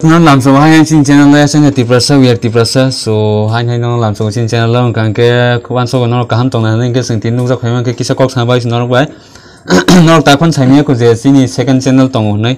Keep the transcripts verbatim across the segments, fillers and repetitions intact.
No lamsao hai hai chini channel ya sengkha Tiprasa, we are Tiprasa. So hai hai no lamsao chini channel o hwnkha hwnkhe khub ansukgo norok kaham tongna hinwi hwnkhe chwng tini nukjak phaima hwnkhe kisa kok sana bai norok bai. Norok ta phano saimanya kho je chini second channel tongo hinwi,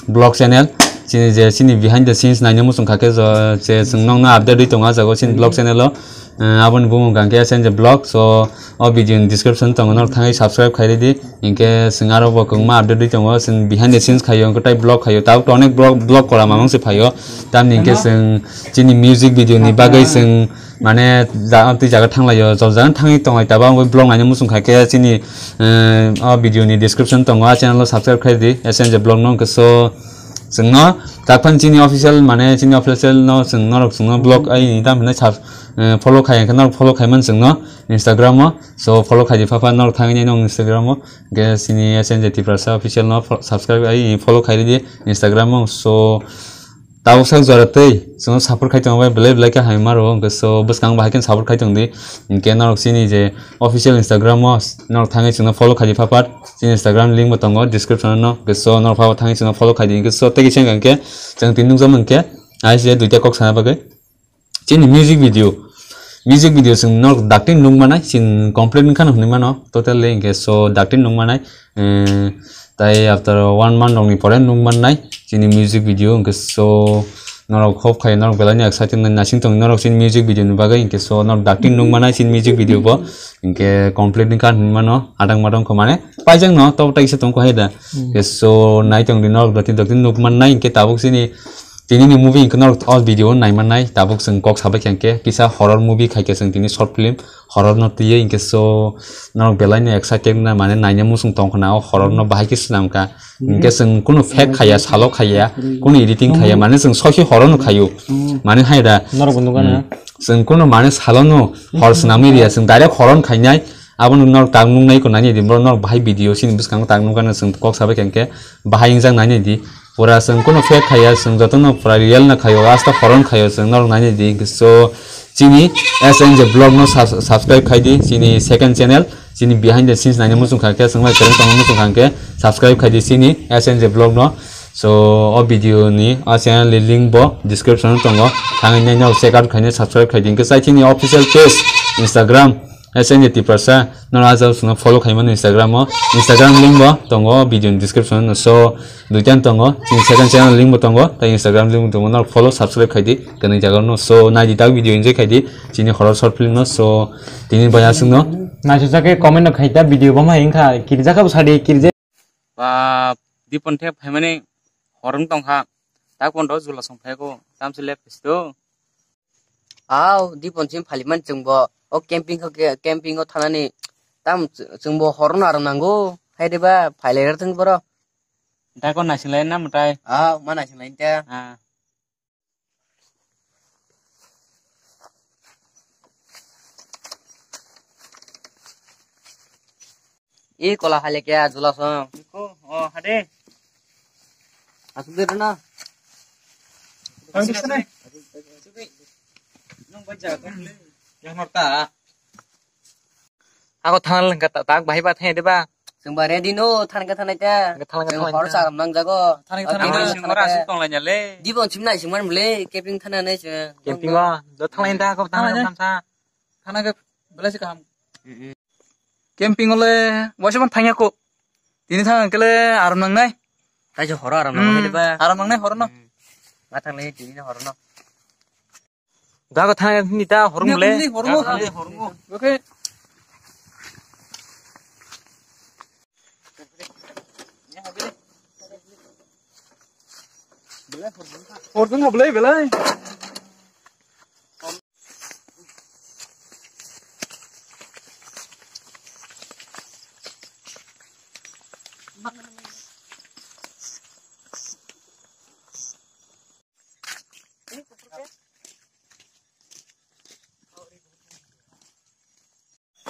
vlog channel. Chini je chini behind the scenes naina muchung kha khe je chwng nokno update rwi tongo ah jaga o chini vlog channel o. Eh, aboni bumung hwnkha khe S N J Vlog. So o video ni description tongo, norok thangwi subscribe khai ridi. Hinkhe chwng aro bo kwbangma update rwi tongo, chwng behind the scenes khaio, hinkhe tai vlog khaio, tabuk to onek vlog, vlog kola mamang se phaio. Tamni hinkhe chwng chini music video ni bagwi chwng mane ja-, twi jaga thanglaio, jol jaga thangwi tonglai tabuk, ang vlog naina muchung kha khe chini, eh, o video ni description tongo, a channel o subscribe khai di, S N J Vlog no. Hinkhe so chwngno tak phano chini official mane chini official no chwng norok chwngno vlog ai tam hinai sub-, eh, follow khai, hinkhe norok follow khai man chwngno Instagram o. So follow khai di pha pha norok thangwi nai nong Instagram o. Hinkhe chini S N J Tiprasa official no fo-, subscribe ai follow khai di Instagram o. So tabuk sak jora tei chwngno support khai tongo bai belai belai khe hamya rwo. Hinkhe so bwskang bahai khe support khai tong di. Hinkhe norok chini je official Instagram o norok thangwi chwngno follow khai di pha pha. Chini Instagram link bo tongo description o no. Hinkhe so norok pha pha thangwi chwngno follow khai di. Hinkhe so tei kisa hinkhe chwng tini nukjak mankhe ai se duita kok sana bagwi. Chini music video, music video chwng norok dakti nuk manai, chini complete wngkha hinwi mano totally, hinkhe so dakti nuk manai, eh, tai after one month rokni pore nuk mannai chini music video. Hinkhe so norok hope khai norok belai no excited nai nasing tong norok chini music video ni bagwi, hinkhe so norok dakti nuk manai chini music video bo. Hinkhe complete wngkha hinwi mano adang madang kho mane paijak no tobo tai kisa tong kho hai da. Hinkhe so nai tong di norok dakti dakti nuk mannai, hinkhe tabuk chini tini ni movie hinkhe norok o video o naimannai, tabuk chwng kok sabai khe hinkhe kisa horror movie khai khe chwng tini short film horror no twiwi hinkhe so norok belai no excited na mane naina muchung tong khna o horror no bahai khe swnam kha. Hinkhe chwng kunu fake khaiya, salo khaiya, kunu editing khaiya, mane chwng sohi horror no khaio. Mane hai da. Norok bo nukha na. Chwng kunu mane salo no hor swnamwi riya, chwng direct horror no khainai. Abono norok tak nuknai kho nainai di, borok norok bahai video chini bwskango tak nukgano chwng kok sabai khe hinkhe bahai wngjak nainai di. Pura chwng kunu fake khaiya, chwng jotono pura real no khaio, asta horror khaio chwng norok nainai di. So chini S N J Vlog no sub-, subscribe khai di, chini second channel, chini behind the scenes naina muchung kha khe, chwng bai kereng tongna muchung kha khe subscribe khai di chini S N J Vlog no. So o video ni o channel ni link bo description o tongo, thangwi nai no check out khaina subscribe khai di. Hinkhe chai chini official page Instagram, S N J Tiprasa, norok ah jaga o chwngno follow khaimano Instagram o. Instagram link bo tongo video ni description o. So, duita no tongo, chini second channel link bo tongo, tei Instagram link bo tongo, norok follow, subscribe khai di, kwnwi jaga no. So, nai di tak video enjoy khai di, chini horror short film no. So, tini bai aswk no. Naisajak khe comment no khai ta video bo ma wngkha, kirjak khe bo sadi, kirjak. Ba, Dipon the phaimani horong tongkha, tak pondo jula song phaigo, tamse lep phisto. Aw, Dipon sim phaliman chwngbo, o camping kho ke, camping o thanani, tam ch-, chwngbo horno aram nango, hai de ba, phailai ra thung boro. Dago naising lai na mwtai? Aw, ma naising lai ta. Ah. E kola hale kya jula song. Ko, o, hade. Asuk de na. Ang gusto na. Nung baca kan le. Yang horta. Ako thanal ka ta-, tak bahai ba thai de ba. Sing ba ready no, than ka thanai ta. Ka thanai ka thanai hor ta. Sa nang jago. Thanai ka thanai. Sing ora sing tong la nyale. Di bon sim nai sing man mle, camping thana nai sing. Camping ba, do thanai ta ko thanai ta. Thana ke belai se kaham. Camping ole waisa man thangya ko. Tini thang kele aram nang nai. Tai se horo aram nang nai ba. Aram nang nai horo no. Ma thang le tini horo no. Dago thang ni ta horo mle. Horo mo. Oke. Horo mo belai belai.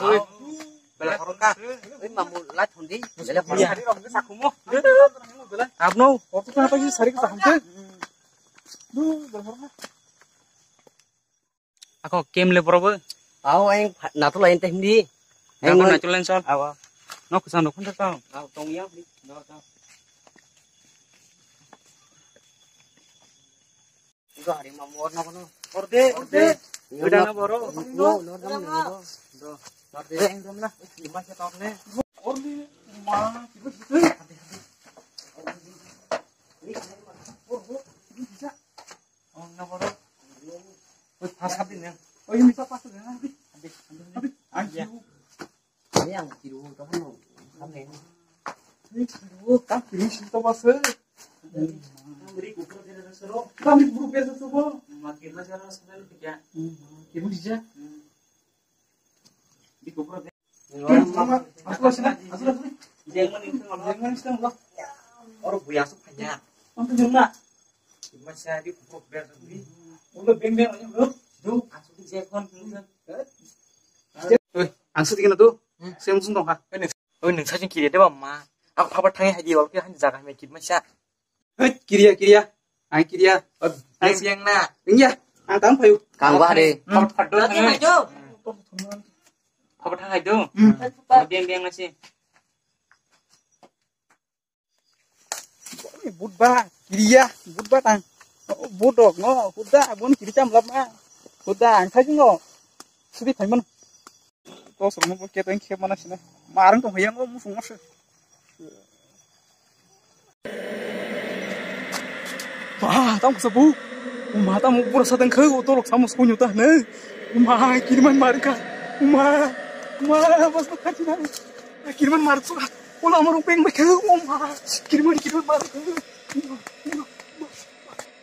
Oi, bela horong ka. Oi, mamu la thondi. Bela horong ka. Abno, orto tong apa sih sari kita hamte? Duh, bela horong ka. Ako kem le borobo. Aw, aing pha-, nato lain teh hindi. Aing nato lain sol. Awa. Nok kusan dokun teh tau. Aw, tong ya, beli. Dor, dor. Hari ma mor na kono. Orde, orde. Udah na boro. No, no, no, no. Do, orde. Yang dom na. Lima se tok ne. Orde, ma, kita sih. Oh, na boro. Oi, pas habis ne. Oi, ini pas habis ne. Habis, habis. Habis. Ayo. Yang kiru to hano. Kami. Ini kiru, kan kiru sih to mas. Kami buru biasa tuh, Bang. Makin aja lah sebenarnya. Kiru sih. Di kupro. Asal sih, asal sih. Jangan itu. Jangan itu, Bang. Orang buaya asal banyak. Apa jumlah? Masa di kupro biasa tuh. Udah beng-beng aja, Bro. Duh, asal di jekon. Oi, ang sudi kena tu. Sem sung tong ha. Oi, nung sajung kiri de ba ma. Aku apa thang hai di wal ke han jaga me kit masa. Hei, kiriya, kiriya. Ang kiriya. Biang biang na. Iya, ang tang payu. Kang ba de. Apa thang hai do? Apa thang hai do? Biang biang na si. Budba, kiriya, budba tang. Budok ngo, huda, bun kiri cham lap ma. Huda, ang thai ngo. Sudi thai man. Tos rong bo keteng khe mana sina. Marang tong hayang ngo musung mas. Wah, tang kusa bu. Uma tang mu pura satang khau, tolok samus kunyu ta ne. Uma, kiri man mar ka. Uma, uma, bas ma khachi na. Kiri man mar suka. Ola amar peng bai khau, uma. Kiri man, kiri man mar. Uma,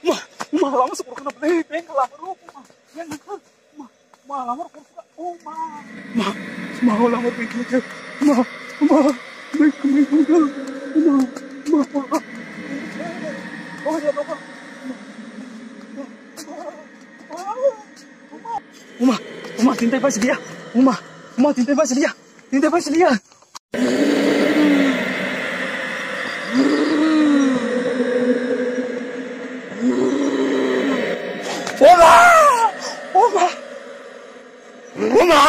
uma, uma, lama sepuluh kena beli peng lama ro, uma. Yang khau. Ma, ma, lamar kurkura. Oh, ma. Ma, ma, lamar kurkura. Ma, ma, ma, ma, ma, ma. Oh, ya, dokter. Uma, uma, tintai pas dia. Uma, uma, tintai pas dia. Tintai pas dia. Uma! Uma! Uma!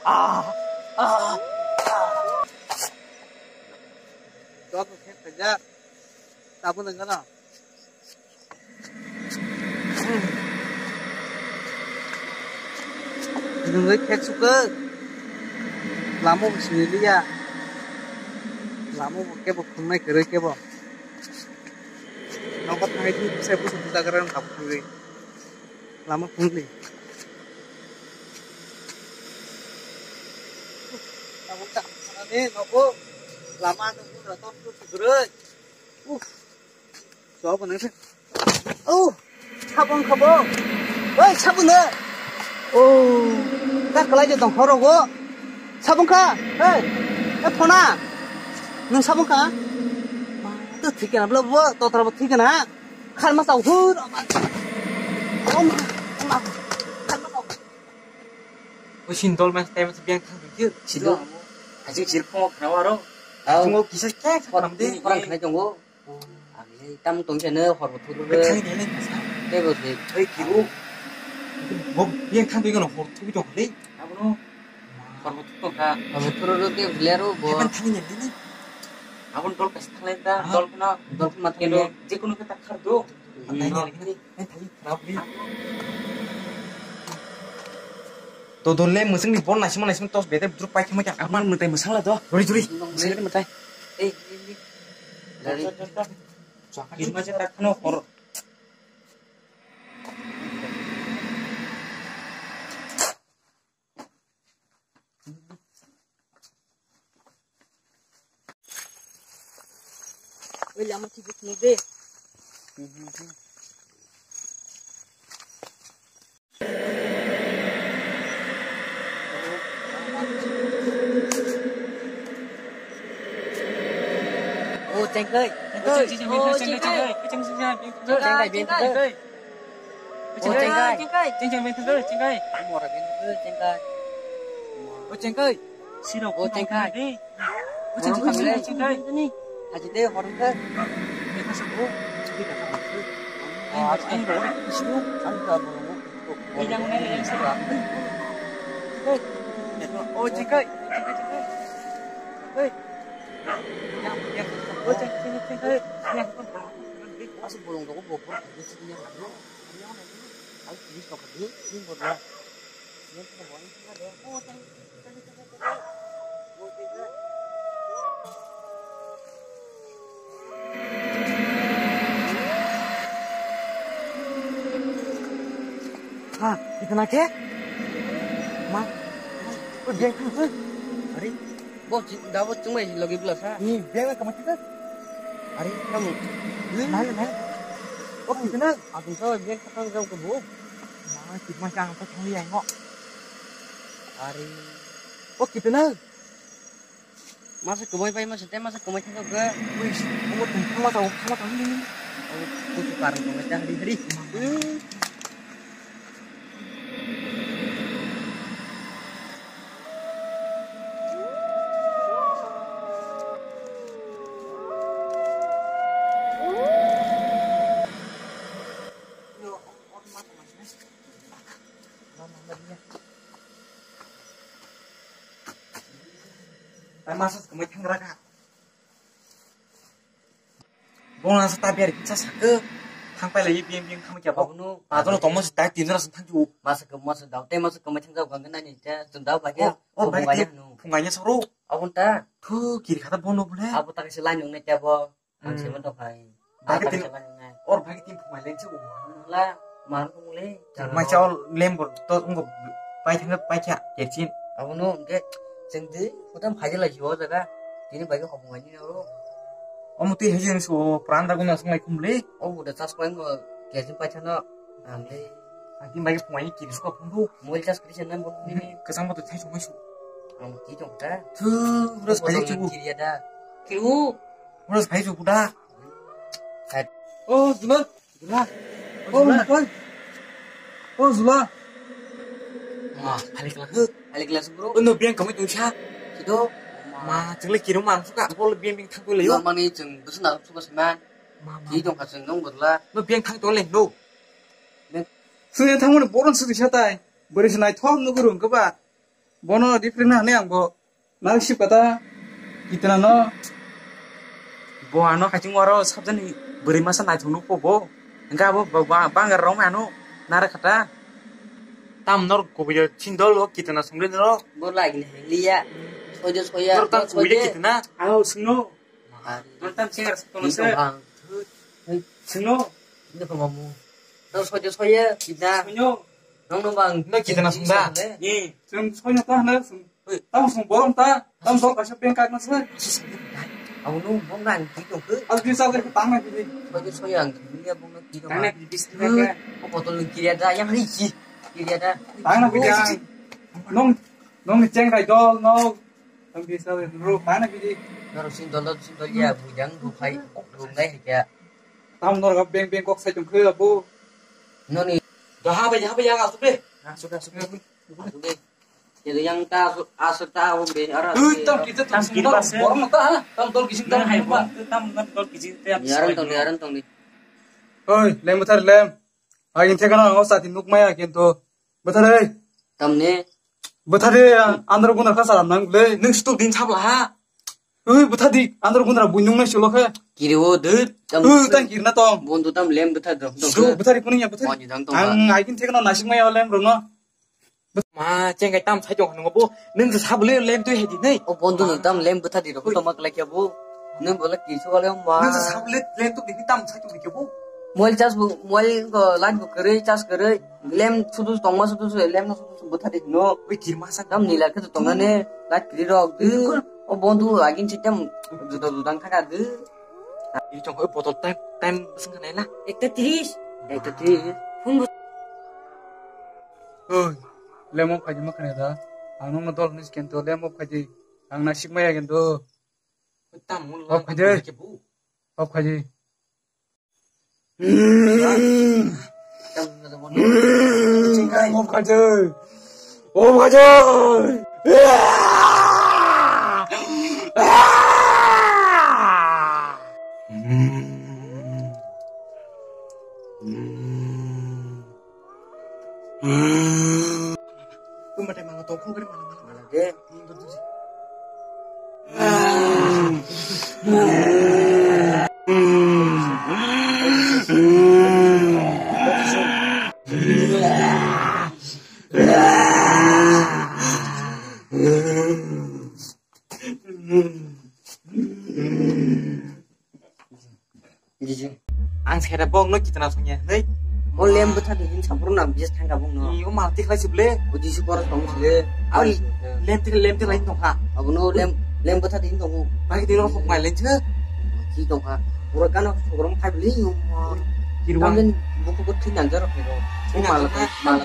Ah! Ah! Joto khe khaijak. Tabuk nang gana. Nwng khe khek sukha. Lama bo sini liya. Lama bo kebo khungnai kwrwi kebo. Nogo thangwi thung sai busu bujagra wng tabuk thangwi. Lama khungni. Tabuk ta thangani nogo. Lama nwng bugra tok tok kwrwi. Uff. Chok nang se. Oh, sabong kha bo. Oi, sabong no. Oh, ta kalai je dong horo go. Sabong kha. Hey, e phona. Nang sabong kha. Ma, to thik na bla bo, to tra bo thik na. Khal ma tau hur. Oh ma, oh ma. Khal ma tau. Oi, sin dol mas, tai mas biang thang dikir. Sido. Ajik sir phong khna waro. Au. Tungo kisa kya khna de. Orang khna tongo. Ang le tam tong jana hor bo thuru re. Thang de le. Te bo de. Ei kiru. Bo yang thang de no hor thuru jong le. Abono. Hor bo thuru ka. Hor bo thuru ro te le ro bo. Ban thang de le. Abon dol kas thang le ta, dol kana. Dol ma thang le. Je kono ka ta khar do. Thang de le. Ei thang khna bo le. To dol le musung ni bol naisima naisima tos bete druk pai khama kya. Aman mutai musang la do. Jori jori. Musang ni mutai. Ei. Jori. Chakir ma je tak no hor. Oi, lama thik thik de. O chengkai, chengkai, o chengkai, chengkai, chengkai. O chengkai. Chengkai, chengkai, chengkai. Mora bini, o chengkai. O chengkai. Sirok, o chengkai. O chengkai, chengkai. Haji de horong ka. Ini ka sabo. Ini ka sabo. Ang ka bo. Yang mana yang sabo? O chengkai. Chengkai, chengkai. Hei. Yang, yang. O chengkai, chengkai, chengkai. Yang. Asuk bolong rogo bo phuru khaidi sikini hadu. Ani hwnwi ai tris tongkha di, tris bodla. Siyan tongkha bo ani tongkha de. O tang, tang, tang, tang, tang. Ha, kitna ke? Ma, o beng thang se. Are, bo chi-, da bo chungmai logi bla sa. Ni beng na kamati ka? Are, kamu. Nai, nai. O kitna? Abang sa beng thang jam ke bo. Ma, kitna ka ang ta thang liya ngo. Are. O kitna? Masa kwmai pai masa tei masa kwmai thangkha khe. Ui, omo tong thangma tong, thangma tong ni. Omo kuchu karang kwmai ta hari hari. Hmm. Tai masa kwmai thangra kha. Bong nasa ta biar kisa sakhe. Thang pai lai biyang biyang thang kya bok. Abono. Adono tongma se tai tin jora thang ju. Masa kwmai masa dau te masa kwmai thang jau gang nani te jung dau ba kya. Oh, oh, bai te phungai nya soro. Abon ta. Thu kiri khata bono bole. Abo ta kisa lai nung ne kya bo. Ang se man to khai. Bai te. Or bai te phungai leng se. La. Mar kung le. Mai chao lem bor to ungo pai thang pai kya. Kerchin. Abono hwnkhe chwng di hotam phai lai si o jaga. Tini bai khe hopung ani oro. Omo twi hai jeng so pran da guna sung lai kum le. O buda chas pai mo kerchin pai thano. Ang le. Ang tin bai khe phungai ni kiris ko phundu. Mol chas kri chen nan bo ni. Kesang bo to thai sung su. Ang ki tong ta. Thu ras pai chu. Kiriya da. Ki u. Ras pai chu da. O zula. Zula. O zula. O zula. Ma, halik lah. Halik lah bro. Uno biang kami tungsa. Kido. Ma, chungle kirum ang suka. Bol biang biang thang tole yo. Mani cheng busu na suka seman. Ma, ma. Ki dong ka cheng dong bodla. No biang thang tole no. Sini thang mo boron sudi satai. Bori sinai thong no gurung keba. Bono different na hane ang bo. Nang sip kata kitna no. Bo ano kaching waro sabjani bwrwi masa naithok nuk po bo. Hingke abo ba-, ba-, bangar rong ano nara khata. Tam nor kubuyo chindol o kitna songre noro. Bo lagi ne liya. Soja soya. Nor tam kubuyo kitna. Ao singno. Nor tam chengar kono se. Singno. Ini ko mamu. Nor soja soya kitna. Singno. Nong no bang. No kitna songda. Ni. Sing soya ta na sing. Tam sung borom ta, tam dol kaisa peng kak na sai. Abo no bong nang di dong khe. Al bisa khe tang na di. Soya soya ang di ya bong nang di dong. Tang na di bis na ka. Ko botol ni kiriya da yang ri ki. Kiriya da. Tang na di. Nong nong ni cheng kai dol no. Tam bisa ro tang na di. Noro sin dol dol sin dol ya bujang bu khai bu ngai kya. Tam nor ga beng beng kok sai tong khe abo. Noni. Da ha ba ya ba ya ga su be. Ha su be su be. Asuk deh. Jadi yang ta asuk, asuk ta awak deh, arah Ui, deh. Tam kita tam Tam sing kita dol, sih. Borom ta, ha? Tam dol kising tam Nang hai ba. Bom tu tam ngan dol kising te am Ni aran soi tong ni, no. Aran tong ni. Oi, lem bwthar lem. Agin thekano ang o sati nuk maya kintu. Bwthar oi. Tam ni. Bwthar de, andro guna ka salam nang le. Nung stu din sabla ha. Ui, bwthar di, andro guna bui nung nai sulo khe. Kiri o de. Tam Ui, tang kirna tong. Bondu tam lem bwthar dong. Su bwthar kuning ya bwthar. Moni dang tong. Ang agin thekano nasik maya lem rono. Ma, chengkai tam sai tong nungo bo. Nung sa sabule lem twi hai di nei. O bondu no tam lem bwtha di ro. Oi. To mak lai kya bo. Nung bola ki so le ma. Nung sa sabule lem twi di tam sai tong di kya bo. Mobile charge bo, mobile ko light bo kwrwi, charge kwrwi. Lem sudu tongma sudu su, lem no sudu su bwtha di no. Oi, kirma sa. Tam ni la khe tong na ne, light kwrwi rok. Oi, oi. O bondu agin si tam juda judang thaka de. Iri chong oi botol time, time bwswng kha nai la. Ekta tris. Ekta tris. Phone bo- Oi, lem off khaidi ma khna da. Ang nokno dol hwnwi kento lem off khaidi. Ang nasik maya kento. Tam mun Off khaidi. Off khaidi. Tam mun Off khaidi. Off khaidi. Kumate mala tongkhong kari mala mala mala. Mala de. Hmm, betul sih. Ang sere bok no kitna songya, nei. O lem bwtha de hin sabur na biyas thangka bok no. Ni o mal tikhlai sible. O jisu kor tong sile. Ai, lem tik, lem tik lai tongkha. Abo no lem, lem bwtha de hin tongo. Bai de ro sok mai len che. Ki tongkha. Pura gana sok rom khai bli. Kirwan. Buku buku thin nang jaro khai ro. O mal, mal.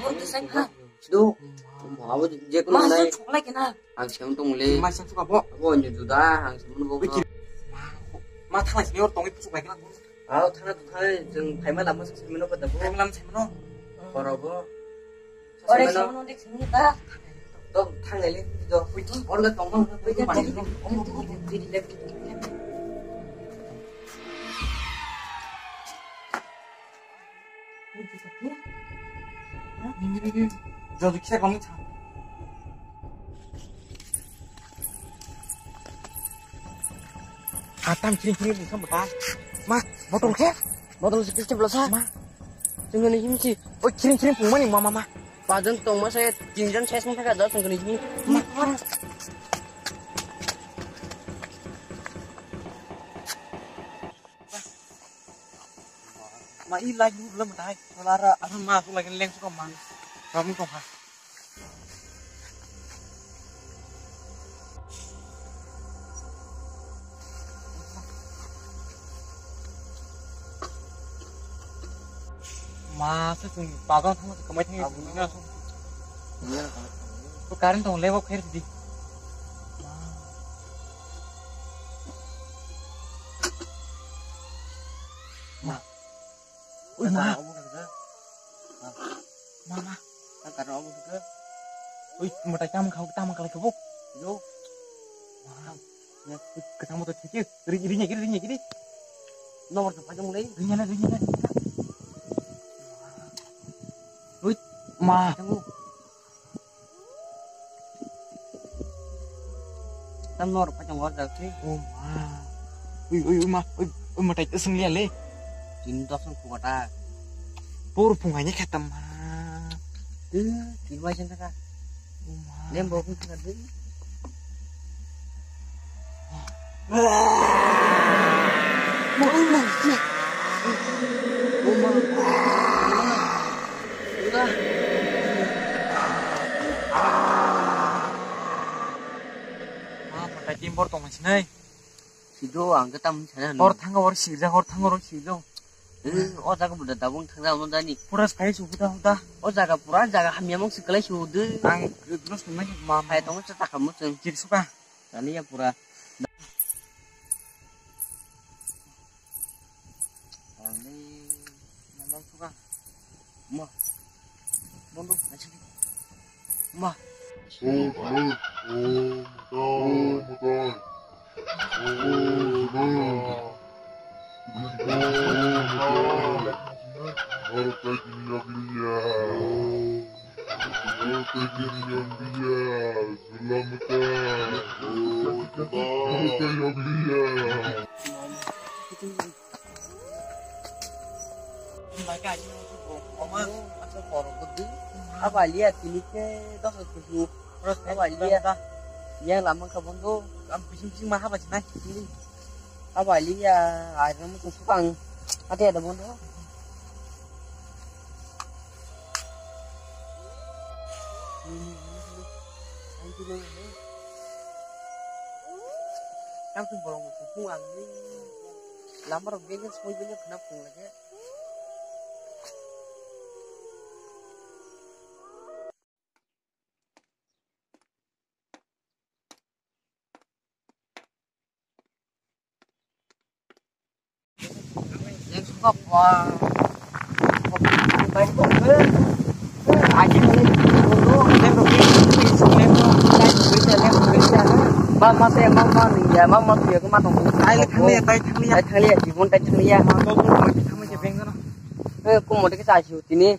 Sido. Abo je kono nai. Ang sem tong le. Ma sem tong abo. Abo ni juda, ang sem tong bo. Ma thanglai sini or tongwi puchuk lai kena. Abo thangna thangna jeng phaima lama se semino pada bo. Phaima lama semino. Korobo. Ore semino. Semino dik semino ta. Dok thanglai le do. Ui tu. Orga tong bang. Ui tu mani. Om om om. Jojo kisa kami tha. Atam kiri kiri bukan betul. Ma, botol ke? Botol si plastik belasa. Ma. Tunggu ni himsi. Oh, kiri kiri pungmani mama ma. Pajan tong ma saya tinjan saya semua kagak ada tunggu ni himsi. Ma, ma. Ma i lai lu lam dai. Lara ara ma su lagi leng su man. Kamu tong ha. Ma se sung pagang thang kamai thang. Abu na. Ko current tong lebo kher di. Ma. Ui, ma. Omo khe. Ma, ma. Ang karo omo khe. Ui, mwtai tam khao, tam khlai khe bo. Yo. Ma. Ya, ui, kwthang mwtai thiki. Ri, ri, ri, ri, ri. Nomor sa phajong le. Ri, ri, ri, ri. Ui, ma. Tamo. Tam nor pa chang war jak si. O ma. Ui, ui, ui, ma. Ui, ui, mwtai ta sung liya le. Tin dos ang kuwata. Por phung hai ne khatam ma. Tu, tin mai chang kha. O ma. Lem bo phung kha de. Ma, ui, ma, ya. O ma. Ma, mwtai tin bor tong sinai. Sido ang khe tamni sana hwnwi. Hor thango, hor sirjak, hor thango, hor sirjak. Eh, o jaga buda dabung thangna ano dani. Pura sai su huda huda. O jaga pura jaga hamya mung siklai su de. Ang gros nang ma. Hai tong sa takam mo chwng. Kir suka. Tani ya pura. Ang ni malang suka. Ma. Bondo, ma. Oh, oh, oh, mutai. Oh, mutai. Oh, mutai. Baru kaji liya. Baru kaji liya. Selamat. Oh, mutai. Baru kaji liya. Bai ka ani bo oma asa koro bodi. Aba liya tini ke dos kusu. Aba liya. Ya lama ka bondo. Am bising bising ma haba chinai. Aba liya ai ram kusu kang. Ate ada bondo. Tang tu borok bo kuphung ang ni. Lama rok beng soi beng khna phung lage. Mama se mama ni ya mama tu ya kuma tong. Ai le thang ya tai thang ya. Ai thang ya jibon tai thang ya. Ma to to mai thang ya beng na. Eh, kumo de sa chu tini.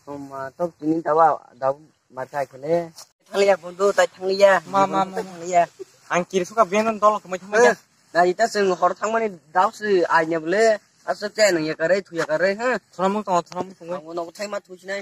Ma to tini dawa daw ma ta khele. Thang ya bondo tai thang ya. Ma ma ma thang ya. Ang kiri suka beng na dol kumai thang ya. Na ita seng hor thang mani daw se ai ne bole. Asuk te nang ya kare thu ya kare ha. Thramung tong thramung tong. Ang no thai ma thu sinai.